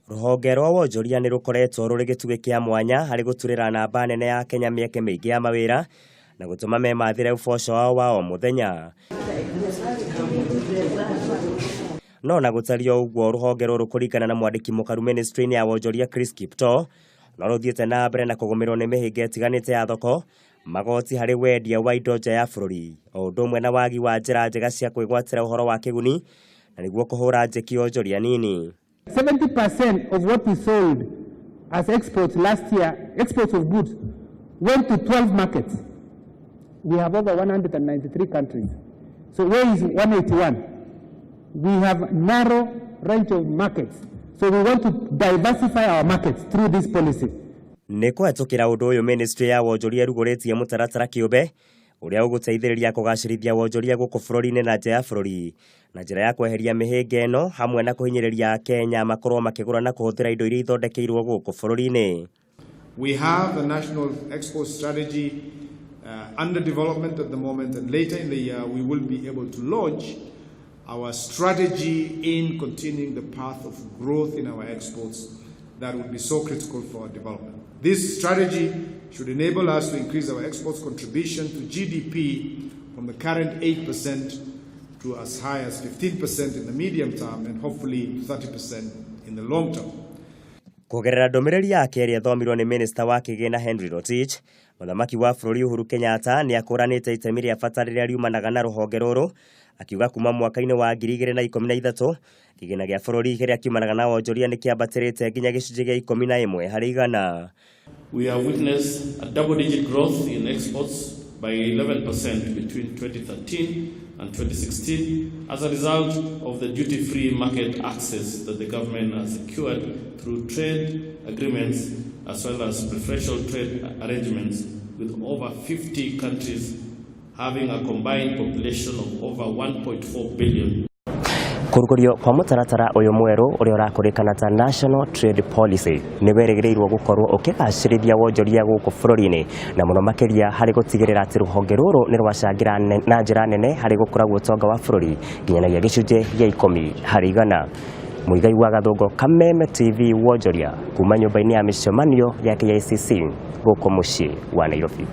Rũhonge rwa wonjoria nĩ rũkoretwo rũrĩ gĩtugĩ kĩa mwanya harĩ gũturĩra namba nene ya Kenya mĩeke mĩingĩ ya mawĩra na gũtũma memathĩre ũboco wao wa o mũthenya. No na gũtariĩ o ũguo, rũhonge rũrũ kũringana na mwandĩki mũkaru ministry-inĩ ya wonjoria Chris Kiptoo, no rũthiĩte na mbere na kũgũmĩrwo nĩ mĩhĩnga ĩtiganĩte ya thoko, magoti harĩ wendia wa indo nja ya bũrũri, o ũndũ ũmwe na wagi wa njĩra njega cia kwĩgwatĩra ũhoro wa kĩguni na nĩguo kũhũra njeki onjoria nini. 70% of what we sold as exports last year, exports of goods, went to 12 markets. We have over 193 countries. So where is 181? We have narrow range of markets. So we want to diversify our markets through this policy. Nĩ kũhetũkĩra ũndũ ũyũ, ministry ya wonjoria ĩrugũrĩtie mũtaratara kĩũmbe ũrĩa ũgũteithĩrĩria kũgacĩrithia wonjoria gũkũ bũrũri-inĩ na nja ya bũrũri na njĩra ya kweheria mĩhĩnga ĩno hamwe na kũhinyĩrĩria Kenya makorwo makĩgũra na kũhũthĩra indo iria ithondekeirwo gũkũ bũrũri-inĩ. We have the national export strategy under development at the moment, and later in the year we will be able to launch our strategy in continuing the path of growth in our exports that will be so critical for our development. This strategy should enable us to increase our exports contribution to GDP from the current 8% to as high as 15% in the medium term and hopefully 30% in the long term. Kũgerera ndũmĩrĩri yake ĩrĩa ĩthomirwo nĩ minista wa kĩgĩna Henry Rotich, mũthamaki wa bũrũri Uhuru Kenyatta nĩ akũranĩte itemi rĩa bata rĩrĩa riumanaga na rũhonge rũrũ, akiuga kuma mwaka-inĩ wa 2013 kĩgĩna gĩa bũrũri kĩrĩa kiumanaga na wonjoria nĩ kĩambatĩrĩte nginya gĩcunjĩ gĩa 11%. We have witnessed a double-digit growth in exports by 11% between 2013 and 2016 as a result of the duty-free market access that the government has secured through trade agreements as well as preferential trade arrangements with over 50 countries having a combined population of over 1.4 billion. Kũrugũrio kwa mũtaratara ũyũ mwerũ ũrĩa ũrakũrĩkana ta National Trade Policy nĩ wĩrĩgĩrĩirwo gũkorwo ũkĩgacĩrithia wonjoria gũkũ bũrũri-inĩ na mũno makĩria harĩ gũtigĩrĩra atĩ rũhonge rũrũ nĩ rwacangĩra na njĩra nene harĩ gũkũra gwa ũtonga wa bũrũri nginyanagia gĩcunjĩ gĩa 10%. Mũigai wa Gathũngũ, Kameme TV, wonjoria kuma nyũmba-inĩ ya mĩcemanio ya KICC gũkũ mũciĩ wa Nairobi.